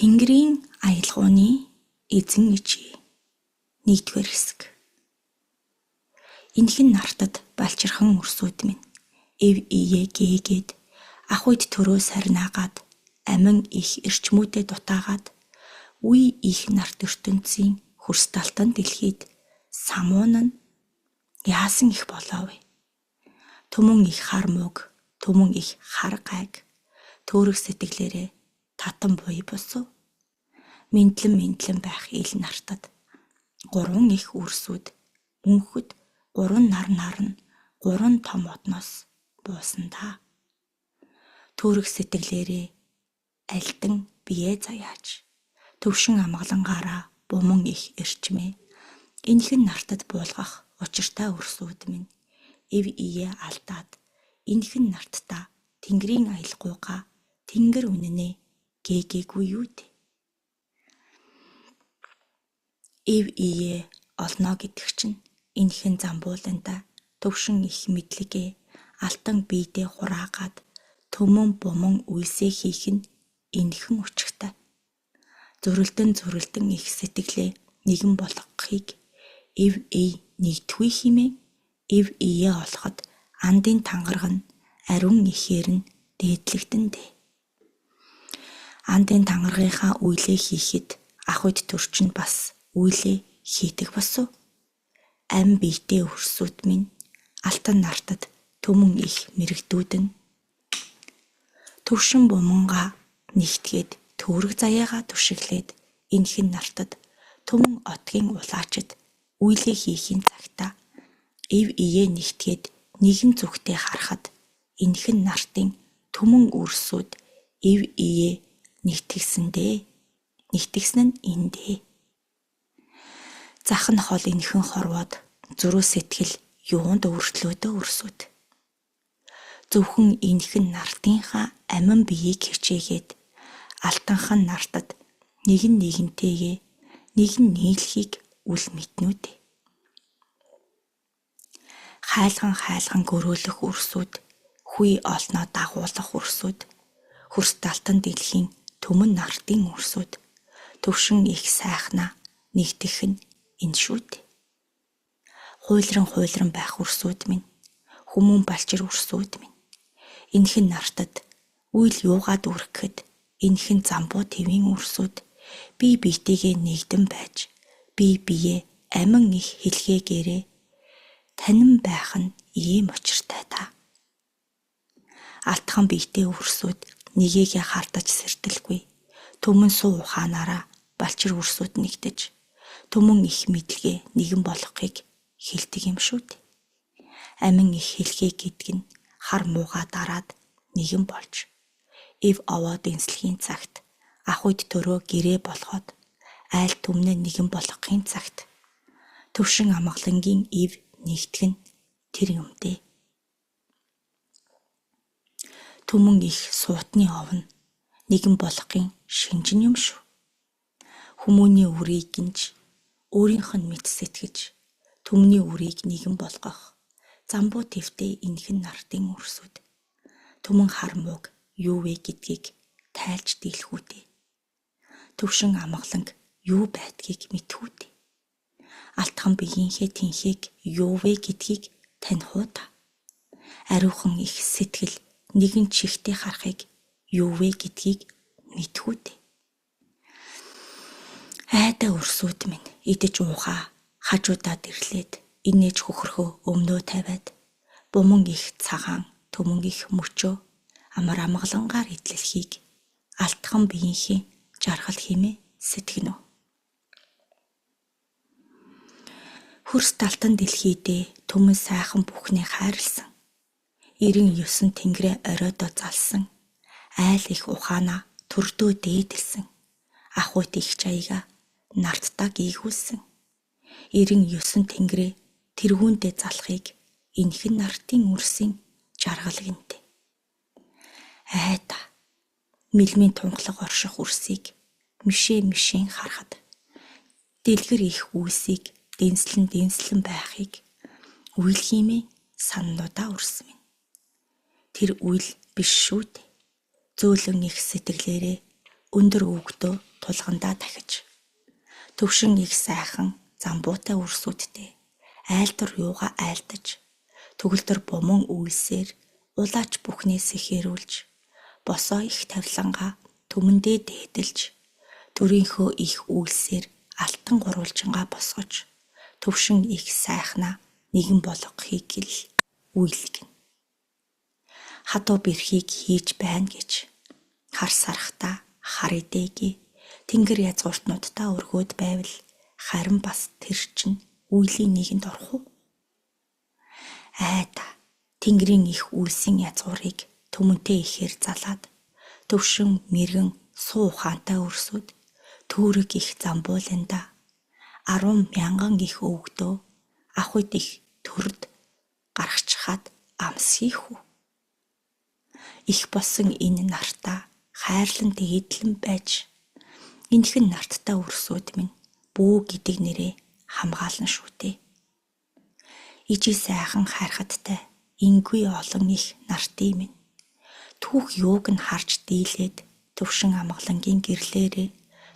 Тэнгэрийн аялгууны эзэн ичээ. 1-р хэсэг. Энхэн нартад балчирхан өрсүүд минь эв ие гээгээд ах үед төрөө сарнаагаад амин их эрчмүүдэд дутаагаад үе их нарт ертөнцийн хөрс талтан дэлхийд самуун нь яасан их болоо вэ? Түмэн их хар мууг, түмэн их хар гайг төөрөх сэтгэлээрээ татан буй босов. Мэндлэн мэндлэн байх ил нартад гурван их үрсүүд мөнхөд гурван нар нарна гурван том одноос буусан да. Төөрөх сэтгэлээрээ альдан бие заяаж төвшин амгалангаараа буман их эрчмээ. Энхэн нартад буулгах учиртай өрсүүд минь эв ие алдаад энхэн нартдаа тэнгэрийн аялгуугаа тэнгэр үнэнээ гээгээгүй юу дээ. Эв ие олно гэдэг чинь энхэн замбууландаа төвшин их мэдлэгээ алтан биедээ хураагаад төмөн буман үйлсээ хийх нь энхэн учиртай. Зүрэлдэн зүрэлдэн их сэтгэлээ нэгэн болгохыг эв ий нэгдэхгүй хэмээн эв ие олоход андын тангараг нь ариун ихээр нь дээдлэгдэн дээ. Андын тангарагынхаа үйлээ хийхэд ах үед төр чинь бас үйлээ хийдэг босов. Ам биетэй өрсүүд минь алтан нартад төмөн их мэрэгдүүд нь төвшин бумангаа нэгтгээд төөрөг заяагаа түшиглээд энхэн нартад төмөн отгийн улаачид үйлээ хийхийн цагтаа эв ие нэгтгээд нэгэн зүгтээ харахад энхэн нартын төмөн үрсүүд эв ие нэгтгэсэн дээ. Нэгтгэсэн нь энэ дээ. Зах нь хол энхэн хорвоод зөрүү сэтгэл юунд өөртлөөдөө өрсүүд. Зөвхөн энхэн нартынхаа амин биеийг хичээгээд алтанхан нартад нэгэн нэгэнтэйгээ нэгэн нийлхийг үл мэднүү дээ. Хайлган хайлган гөрөөлөх өрсүүд, хүй олноо дагуулах өрсүүд, хөрс талтан дэлхийн төмөн нартын өрсүүд төвшин их сайхнаа нэгтгэх нь энэ шүү дээ. Хуйлран хуйлран байх өрсүүд минь, хүмүүн балчир өрсүүд минь. Энхэн нартад үйл юугаад үргэхэд энхэн замбуу твийн өрсүүд бие биетэйгээ нэгдэн байж бие биеэ амин их хэлхээгээрээ танин байх нь ийм учиртай та. Алтхан биетэй өрсүүд нэгээгээ хардаж сэрдэлгүй. Төмөн суу ухаанаараа балчир өрсүүд нэгдэж төмөн их мэдлэгээ нэгэн болгохыг хэлдэг юм шүү дээ. Амин их хэлхээ гэдэг нь хар муугаа дараад нэгэн болж эв овоод энслэхийн цагт ах үед төрөө гэрээ болгоод айл түмнээ нэгэн болгохын цагт төвшин амгалангийн эв нэгтгэх нь тэр юм дээ. Түмэн их суутны овно нэгэн болгохын шинжин юм шүү. Хүмүүний үрийг гинж өөрийнх нь мэт сэтгэж түмний үрийг нэгэн болгох замбуу твтэй энхэн нартын өрсүүд түмэн хар мууг юу вэ гэдгийг тайлж дийлхүү дээ. Төвшин амгаланг юу байдгийг мэдхүү дээ. Алтхан биеийнхээ тэнхийг юу вэ гэдгийг таних уу та. Ариухан их сэтгэл нэгэн чигтээ харахыг юу вэ гэдгийг мэдхүү дээ. Айдаа өрсүүд минь идэж уухаа хажуудаа дэрлээд инээж хөхөрхөө өмнөө тавиад буман их цагаан түмэн их мөчөө амар амгалангаар эдлэлхийг алтхан биеийнхээ жаргал хэмээн сэтгэнэ. Хөрс талтан дэлхийдээ түмэн сайхан бүхнээ хайрлсан. 99 тэнгэрээ оройдоо залсан. Айл их ухаанаа төрдөө дээдэлсэн. Ах уйт их чаяга нартдаа гийгүүлсэн. 99 тэнгэрээ тэргүүндээ залахыг энхэн нартын үрсийн жаргал гинтэ. Айда мэлмийн тунгалаг орших үрсийг мишээ мишэн харахад дэлгэр их үйлсийг дэнслэн дэнслэн байхыг үйл хиймээ саннуудаа үрс минь. Тэр үйл биш шүү дээ. Зөөлөн их сэтгэлээрээ өндөр өвгдөө тулгандаа дахиж. Төвшин их сайхан замбуутай үрсүүдтэй айлдвар юугаа айлдаж, төгөлдөр буман үйлсээр улаач бүхнээ сэхээрүүлж, босоо их тавилангаа түмэндээ дээдэлж, төрийнхөө их үйлсээр алтан гурвалжингаа босгож, төвшин их сайхнаа нэгэн болгохыг л уйлгэнэ. Хатуу бэрхийг хийж байна гэж хар сархтаа хар идээгээ тэнгэр язгууртнуудтай өргөөд байвал харин бас тэр чинь үйлийн нэгэнд орох уу? Айда тэнгэрийн их үйлсийн язгуурыг түмэнтэй ихээр залаад төвшин мэргэн суу ухаантай өрсөд төөрөг их замбууланда 10 мянган их өвгдөө ах үед их төрд гаргачихад амсхийх үү? Их болсон энэ нартаа хайрлан дээдлэн байж энэхэн нарттай өрсүүд минь бүү гэдэг нэрээ хамгаална шүү дээ. Ижил сайхан хайрхаттай ингүй олон их нартын минь түүх юуг нь харж дийлээд төвшин амгалангийн гэрлээрээ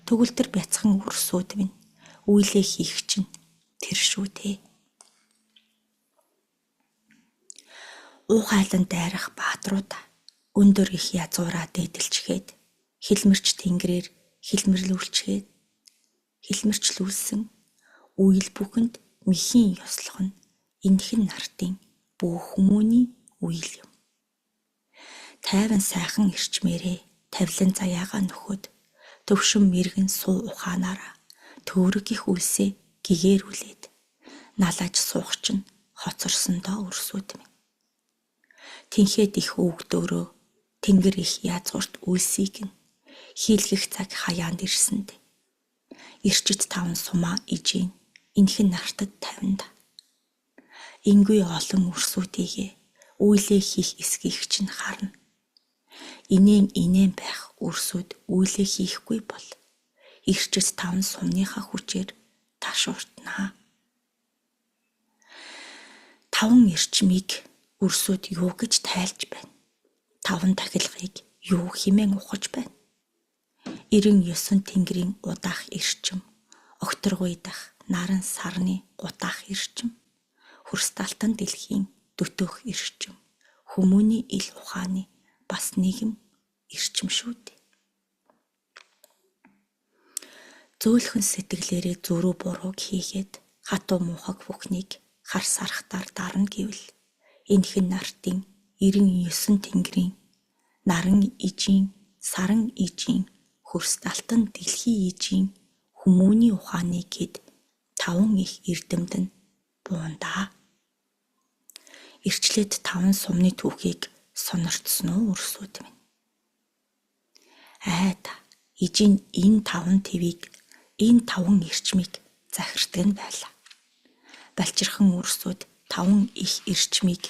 төгөлдөр бяцхан өрсүүд минь үйлээ хийх чинь тэр шүү дээ. Уухайлан дайрах баатруудаа өндөр их язгуураа дээдэлчихэд хилмэрч тэнгэрээр хилмэрлүүлчихэд хилмэрчлүүлсэн үйл бүхэнд мэхийн ёслох нь энэхэн нартын бүх хүмүүний үйл юм. Тайван сайхан эрчмээрээ тавилан заяагаа нөхөд төвшин мэргэн суу ухаанаараа төөрөг их үлсээ гэгээрүүлээд налааж суух чинь хоцорсондоо өрсүүд минь. Тэнхэд их өвгдөөрөө тэнгэр их язгуурт үлсийг нь хийлгэх цаг хаяанд ирсэнд ирчит таван сумаа ижийн энэхэн нартад тавина. Ингүй олон өрсүүдийгээ үйлээ хийх эсгийг чинь харна. Инээн инээн байх өрсүүд үйлээ хийхгүй бол ирчит таван сумныхаа хүчээр ташууртнаа. Таван эрчмийг өрсүүд юу гэж тайлж байна? Таван тахилгыг юу хэмээн ухаж байна? 99 тэнгэрийн удаах эрчим, огторгуй дах наран сарны гутаах эрчим, хөрсталтан дэлхийн дөтөөх эрчим, хүмүүний ил ухааны бас нэгэн эрчим шүү дээ. Зөөлхөн сэтгэлээрээ зөрүү бурууг хийгээд хатуу муухаг бүхнийг хар сархтаар дарна гэвэл энэхэн нартын 99 тэнгэрийн наран ижийн саран ижийн хөрсталтан дэлхийн ижийн хүмүүний ухааны гэд таван их эрдэмтэн буундаа. Ирчлээд таван сумны түүхийг сонорцсон уу өрсүүд минь. Айда ижийн энэ таван твийг энэ таван эрчмийг захирдаг нь байлаа. Балчирхан өрсүүд таван их эрчмийг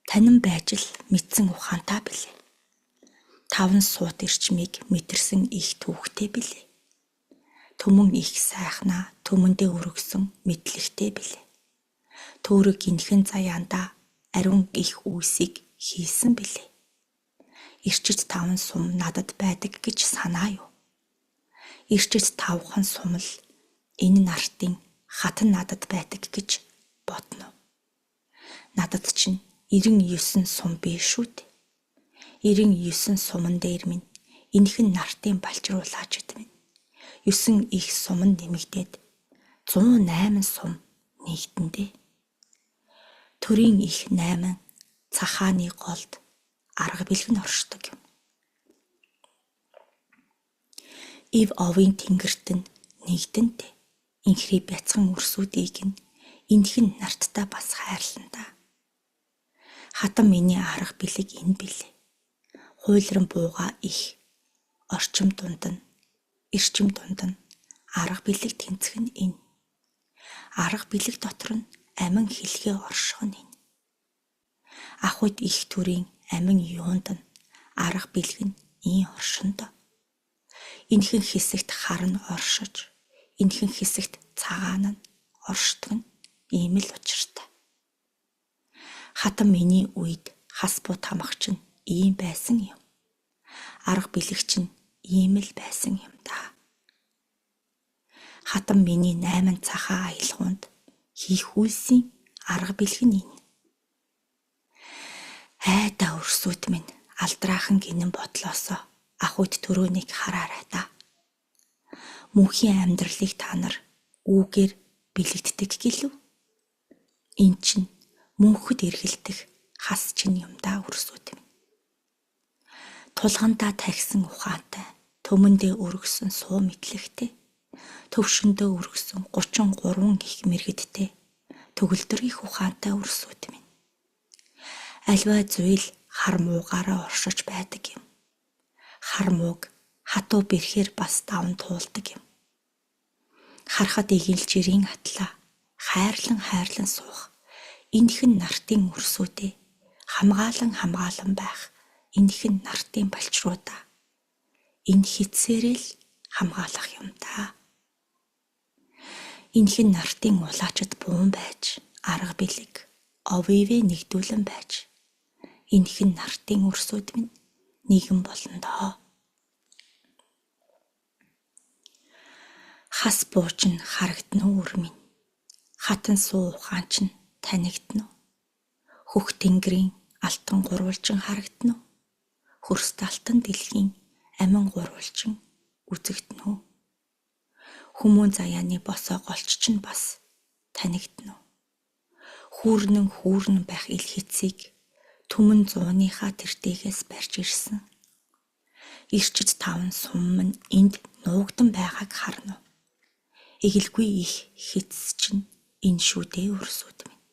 танин байж л мэдсэн ухаантай билээ. Таван суут эрчмийг мэдэрсэн их түүхтэй билээ. Түмэн их сайхнаа түмэндээ өргөсөн мэдлэгтэй билээ. Төөрөг энхэн заяандаа ариун их үйлсийг хийсэн билээ. Ирчит таван сум надад байдаг гэж санаа юу? Ирчит тавхан сум л энэ нартын хатан надад байдаг гэж бодно. Надад чинь 99 сум биш шүү дээ. 99 суман дээр минь энэхэн нартын балчруулаачд минь 9 их сум нь нэмэгдээд 108 сум нэгдэндээ. Төрийн их 8 цахааны голд арга бэлэг нь оршдог юм. Ив овын тэнгэрт нь нэгдэнтэй инхри бяцхан өрсүүдийг нь энэхэн нарттай бас хайрлана да. Хатан миний арга бэлэг энэ билээ. Хуйлран бууга их орчим дунд нь эрчим дунд нь арга бэлэг тэнцэх нь энэ. Арга бэлэг дотор нь амин хэлхээ орших нь энэ. Ах үед их төрийн амин юунд нь арга бэлэг нь ийн оршинд. Энэхэн хэсэгт хар нь оршиж, энэхэн хэсэгт цагаан нь оршдог нь ийм л учиртай. Хатан миний үед хас буу тамхич нь ийм байсан юм. Арга бэлэг чинь Ийм л байсан юм да. Хатан миний 8 цахаа аялгуунд хийх үйлсийн арга бэлэг нь энэ. Айдаа өрсүүд минь алдраахан гинэн бодлоосоо ах үйт төрөөнийг хараарай та. Мөнхийн амьдралыг та нар үүгээр бэлэгддэг гэлүү? Эн чинь мөнхөд эргэлдэх хас чин юм да өрсүүд минь. Тулгандаа тархисан ухаантай, төмөндөө өргөсөн суу мэдлэгтэй, төвшөндөө өргөсөн 33 их мэргэдтэй, төгөлдөр их ухаантай өрсүүд минь. Альва зүйл хар муугаараа оршиж байдаг юм. Хар мууг хатуу бэрхээр бас даван туулдаг юм. Харахад эгэл жирийн атлаа хайрлан хайрлан суух энэхэн нартын өрсүүдээ хамгаалан хамгаалан байх энэхэн нартын балчруудаа энэ хитсээрэл хамгаалах юм да. Энэхэн нартын улаачд буун байж арга бэлэг овивэ нэгдүүлэн байж энэхэн нартын өрсүүд минь нэгэн болно доо. Хас бууч нь харагдана уу өр минь. Хатан суу ухаан чинь танигдана уу? Хөх тэнгэрийн алтан гурвалжин харагдана уу? Хөрст алтан дэлхийн амин гурвалжин үзэгдэнэ үү? Хүмүүн заяаны босоо голч чинь бас танигдана уу? Хүүрнэн хүүрнэн байх ил хитсийг түмэн зууныхаа тэртээгээс барьж ирсэн. Ирчид таван сум минь энд нуугдан байгааг харна уу? Эгэлгүй их хитс чинь энэ шүү дээ өрсүүд минь.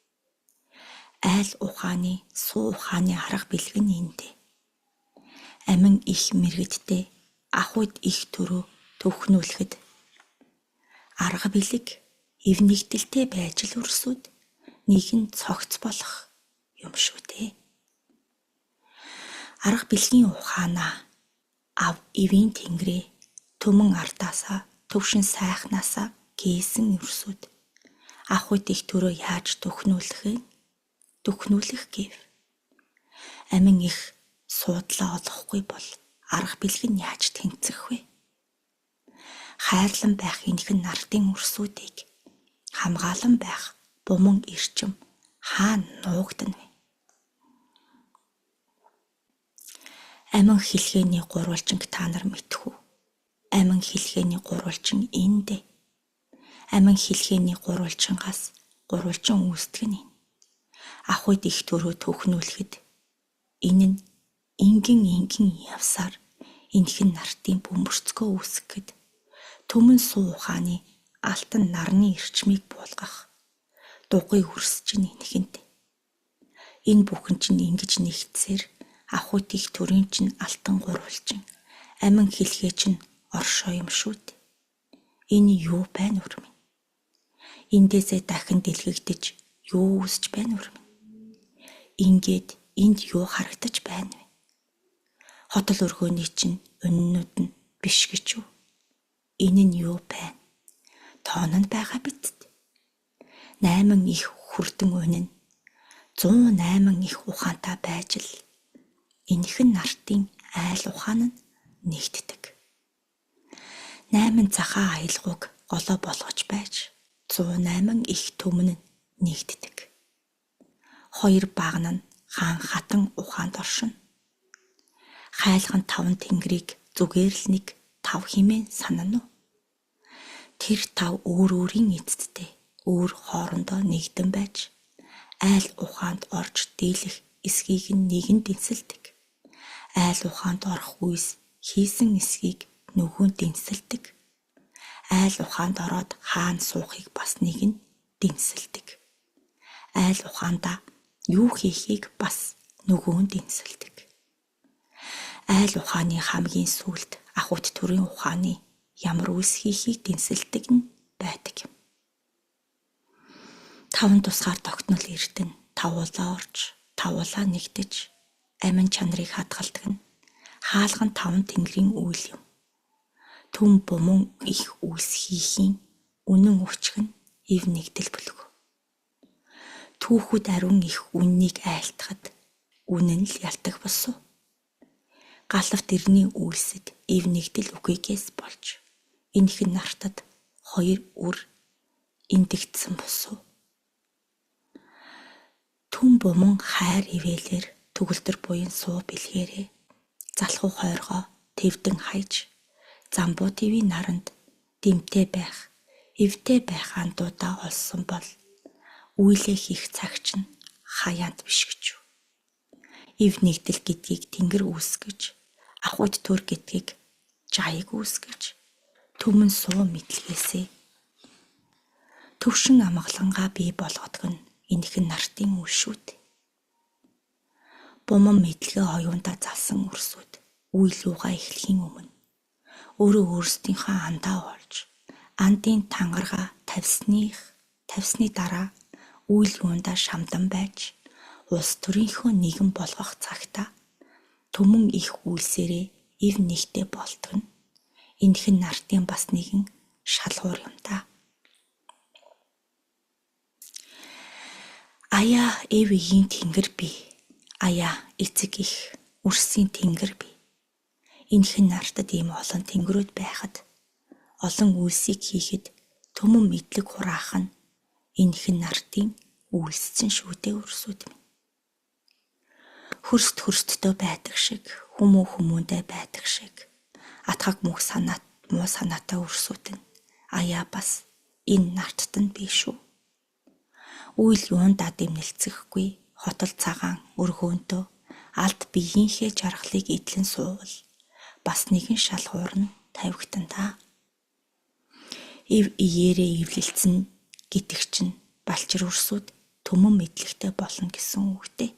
Айл ухааны, суу ухааны арга бэлэг нь эндээ. Амин их мэргэдтэй, ах үйд их төрөө төвхнүүлэхэд арга бэлэг эв нэгдэлтэй байж л өрсүүд нэгэн цогц болох юм шүү дээ. Арга бэлгийн ухаанаа ав эвийн тэнгэрээ түмэн ардаасаа төвшин сайхнаасаа гээсэн өрсүүд ах үйд их төрөө яаж төхнүүлэх гэв. Амин их суудлаа олохгүй бол арга бэлэг нь яаж тэнцэх вэ? Хайрлан байх энэхэн нартын өрсүүдийг хамгаалан байх буман эрчим хаана нуугдана вэ? Амин хэлхээний гурвалжинг та нар мэдэх үү? Амин хэлхээний гурвалжин эндээ. Амин хэлхээний гурвалжингаас гурвалжин үүсдэг нь энэ. Ах үйд их төрөө төхнүүлэхэд энэ нь ингэн ингэн явсаар энэхэн нартын бөмбөрцгөө үүсгэхэд түмэн суу ухааны алтан нарны эрчмийг буулгах дугуй хөрс чинь энэхэнтэй. Энэ бүхэн чинь ингэж нэгдсээр ах үйд их төрийн чинь алтан гурвалжин амин хэлхээ чинь оршоо юм шүү дээ. Энэ юу байна үр минь? Эндээсээ дахин дэлгэгдэж юу үүсч байна үр минь? Ингээд энд юу харагдаж байна вэ? Хотол өргөөний чинь өннүүд нь биш гэж юу? Энэ нь юу байна? Тоон нь байгаа биз дээ. 8 их хүрдэн үнэн 108 их ухаантай байж л энэхэн нартын айл ухаан нь нэгддэг. 8 цагаан аялгауг голоо болгож байж 108 их түмэн нь нэгддэг. 2 багна нь хаан хатан ухаанд оршино. Хайлган 5 тэнгэрийг зүгээр л нэг 5 хэмээн санана уу? Тэр 5 өөр өөрийн эцэсттэй өөр хоорондоо нэгдэн байж айл ухаанд орж дийлэх эсхийг нь нэгэн дэнсэлдэг. Айл ухаанд орох үйс хийсэн эсхийг нөгөө нь дэнсэлдэг. Айл ухаанд ороод хаана суухыг бас нэг нь дэнсэлдэг. Айл ухаандаа юу хийхийг бас нөгөө нь дэнсэлдэг. Айл ухааны хамгийн сүүлд ах ут төрийн ухааны ямар үйлс хийхийг дэнсэлдэг нь байдаг юм. 5 тусгаар тогтнол эрдэн тавуулаа орж, тавуулаа нэгдэж, амин чанарыг хадгалдаг нь хаалган 5 тэнгэрийн үйл юм. Түн буман их үйлс хийхийн үнэн өчг нь эв нэгдэл бүлэг. Түүхүүд ариун их үннийг айлтгад үнэн л ялдаг босуу. Галавт эртний үйлсэд эв нэгдэл үгүйгээс болж энэхэн нартад хоёр үр эндэгдсэн босуу. Түн буман хайр ивээлээр төгөлдөр буян суу бэлгээрээ залхуу хойргоо тэвдэн хаяж замбуу твийн наранд дэмтэй байх, эвтэй байх андуудаа олсон бол үйлээ хийх цаг чинь хаяанд биш гэж юу. Эв нэгдэл гэдгийг тэнгэр үүсгэж, ахуйд төр гэдгийг жаяг үүсгэж, түмэн суу мэдлэгээсээ төвшин амгалангаа бий болгодог нь энэхэн нартын үйл шүү дээ. Буман мэдлэгээ оюундаа залсан үрсүүд үйл юугаа эхлэхийн өмнө өөрөө өөрсдийнхөө андаа олж андын тангараа тавьсны дараа үйл юундаа шамдан байж улс төрийнхөө нэгэн болгох цагта түмэн их үйлсээрээ эв нэгтэй болдог нь энэхэн нартын бас нэгэн шалгуур юм да. Аяа эв эгийн тэнгэр бий. Аяа эцэг их үрсийн тэнгэр бий. Энэхэн нартад ийм олон тэнгэрүүд байхад олон үйлсийг хийхэд түмэн мэдлэг хураах нь энэхэн нартын үйлсчин шүү дээ үрсүүд минь. Хөрст хөрстдөө байдаг шиг, хүмүү хүмүүндээ байдаг шиг атгаг мөх санаат муу санаатай үрсүүд нь аяа бас энэ нартад нь бий шүү. Үйл юундаа дэмнэлцэхгүй хотол цагаан өргөөнтөө алд биеийнхээ жаргалыг эдлэн суувал бас нэгэн шалгуур нь тавигдан та. Эв иеэрээ эвлэлцэн гэдэг чинь балчир үрсүүд түмэн мэдлэгтэй болно гэсэн үгтэй.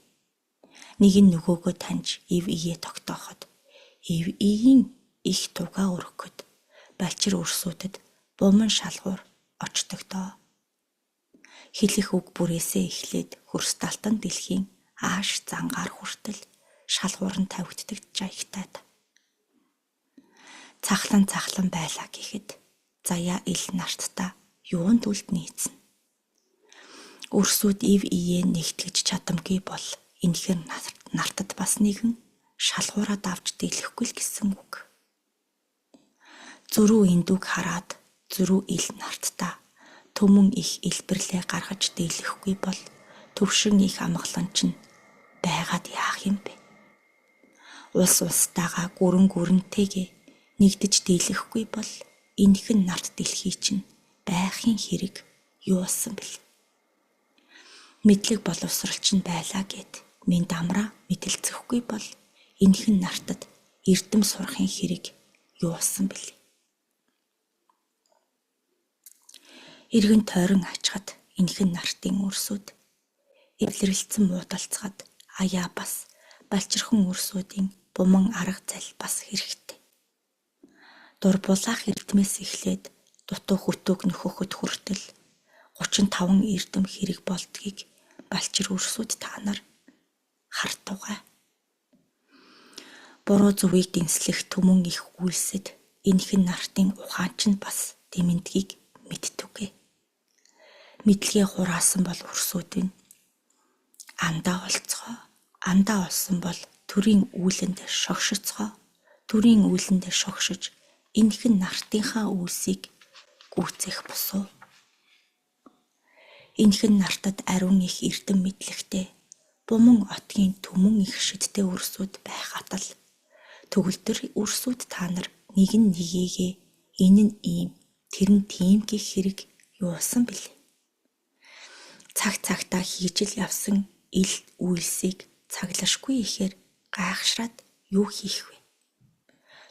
Нэг нь нөгөөгөө таньж эв ие тогтооход эв иеийн их тугаа өргөхөд балчир үрсүүдэд буман шалгуур очдог доо. Хэлэх үг бүрээсээ эхлээд хөрс талтан дэлхийн ааш зангаар хүртэл шалгуур нь тавигддаг жаягтай. Цахлан цахлан байлаа гэхэд заяа ил нартта юунд үлд нийцнэ. Өрсүүд ив ие нэгтгэж чадамгүй бол энэхэр нартад бас нэгэн шалгуураа давж дийлэхгүй л гэсэн үг. Зөрүү эндүг хараад зөрүү ил нартта түмэн их илбэрлээ гаргаж дийлэхгүй бол төвшин их амгалан чинь байгаад яах юм бэ? Улс улстайгаа гүрэн гүрэнтэйгээ нэгдэж дийлэхгүй бол энэхэн нарт дэлхий чинь байхын хэрэг юусан бэл. Мэдлэг боловсрол чинь байлаа гэд минь дамраа мэдлцэхгүй бол энэхэн нартад эрдэм сурахын хэрэг юусан бэл. Иргэн тойрон ачхад энэхэн нартын үрсүүд эвлэрэлцэн муудалцгаад аяа бас балчирхан үрсүүдийн буман арга зал бас хэрэгтэй. Дурбулаах эрдмээс эхлээд дутуу хөтөөг нөхөхөд хүртэл 35 эрдэм хэрэг болдгийг балчир үрсүүд та нар хартугай. Буруу зүвийг дэнслэх түмэн их үйлсэд энэхэн нартын ухаан чинь бас дэмэндгийг мэдтүгэ. Мэдлэгээ хураасан бол үрсүүд нь андаа олцгоо, андаа олсон бол төрийн үүлэнд шогшицгоо, төрийн үүлэнд шогшиж энэхэн нартынхаа үйлсийг гүйцэх босуу. Энэхэн нартад ариун их эрдэм мэдлэгтэй буман отгийн түмэн их шидтэй үрсүүд байх атал төгөлдөр үрсүүд та нар нэг нь нэгээгээ энэ нь ийм тэр нь тийм гэх хэрэг юусан бэлээ. Цаг цагтаа хийж л явсан ил үйлсийг цаглашгүй ихээр гайхшраад юу хийх вэ?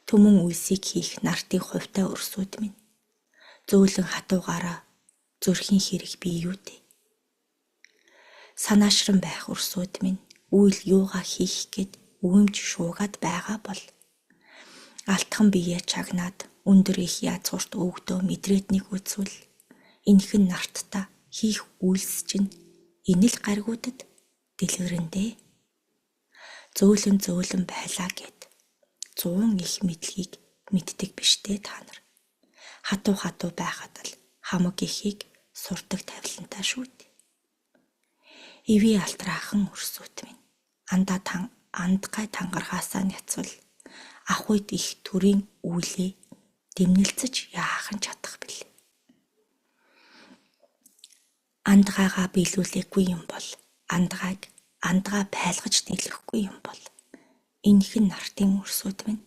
Түмэн үйлсийг хийх нартын хувьтай өрсүүд минь. Зөөлөн хатуугаараа зүрхийн хэрэг бий юу дээ. Санаашран байх өрсүүд минь үйл юугаа хийх гээд үгэмж шуугаад байгаа бол алтхан биеэ чагнаад өндөр их язгуурт өвгдөө мэдрээднийг үзвэл энэхэн нартта хийх үйлс чинь энэл гаргуудад дэлгэрэндээ. Зөөлөн зөөлөн байлаа гэд 100 их мэдлэгийг мэддэг биш дээ та нар. Хатуу хатуу байхад л хамаг ихийг сурдаг тавилантай шүү дээ. Ивий алтраахан өрсүүт минь андаа тан андгай тангаргаасаа няцвал Ах үед их төрийн үйлээ дэмнэлцэж яахан чадах билээ. Андгаагаа биелүүлээгүй юм бол андгааг андгаа байлгаж дийлэхгүй юм бол энэхэн нартын өрсүүд минь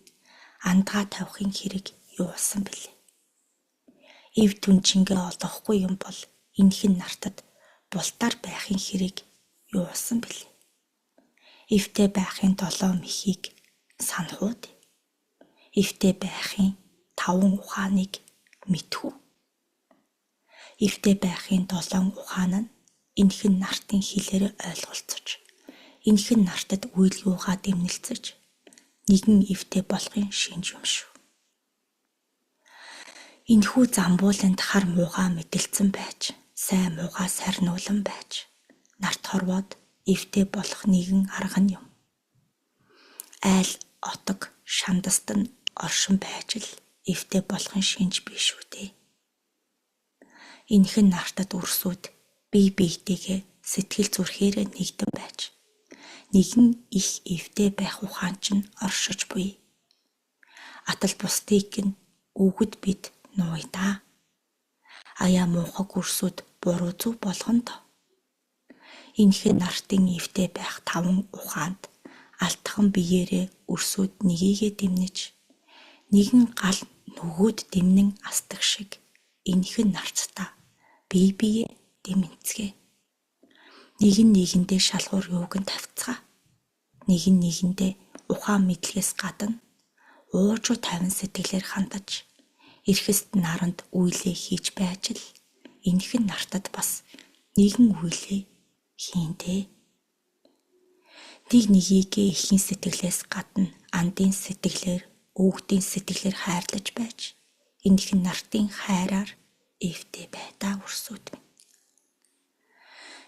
андгаа тавихын хэрэг юусан билээ. Эв түнчингээ олгохгүй юм бол энэхэн нартад бултаар байхын хэрэг юусан билээ. Эвтэй байхын долоо мэхийг санах уу? Эвтэй байхын таван ухааныг мэдэх үү? Эвтэй байхын долоон ухаан нь энэхэн нартын хэлээр ойлголцож, энэхэн нартад үйл юугаа дэмнэлцэж, нэгэн эвтэй болохын шинж юм шүү. Энэхүү замбууланд хар муугаа мэдлцэн байж, сайн муугаа сарниулан байж, нарт хорвоод эвтэй болох нэгэн арга нь юм. Айл отог шандаст нь оршин байж л эвтэй болохын шинж биш үү дээ. Энэхэн нартад үрсүүд бие биетэйгээ сэтгэл зүрхээрээ нэгдэн байж, нэгэн их эвтэй байх ухаан чинь оршиж буй. Атал бусдыг нь өвгөд бид нууя даа. Аяа муухай үрсүүд буруу зөв болгоно доо. Энэхэн нартын эвтэй байх таван ухаанд алтхан биеэрээ өрсүүд нэгийгээ дэмнэж, нэгэн гал нөгөөд дэмнэн асдаг шиг энэхэн нарцтай бие биеэ дэмэнцгээ. Нэгэн нэгэндээ шалгуур юуг нь тавьцгаа. Нэгэн нэгэндээ ухаан мэдлэгээс гадна уужуу тавин сэтгэлээр хандаж, эрхэст наранд үйлээ хийж байж л энэхэн нартад бас нэгэн үйлээ хийн дээ. Нэг нэгийгээ эхийн сэтгэлээс гадна андын сэтгэлээр, өвгдийн сэтгэлээр хайрлаж байж, энэхэн нартын хайраар эвтэй байдаа өрсүүд минь.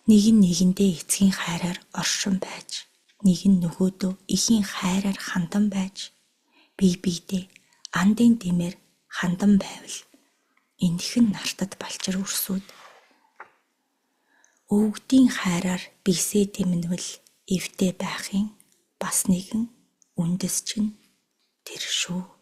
Нэг нь нэгэндээ эцгийн хайраар оршин байж, нэг нь нөгөөдөө эхийн хайраар хандан байж, бие биедээ андын дэмээр хандан байвал энэхэн нартад балчир өрсүүд өвгдийн хайраар бисээ дэмнвэл эвтэй байхын бас нэгэн үндэс чинь тэр шүү.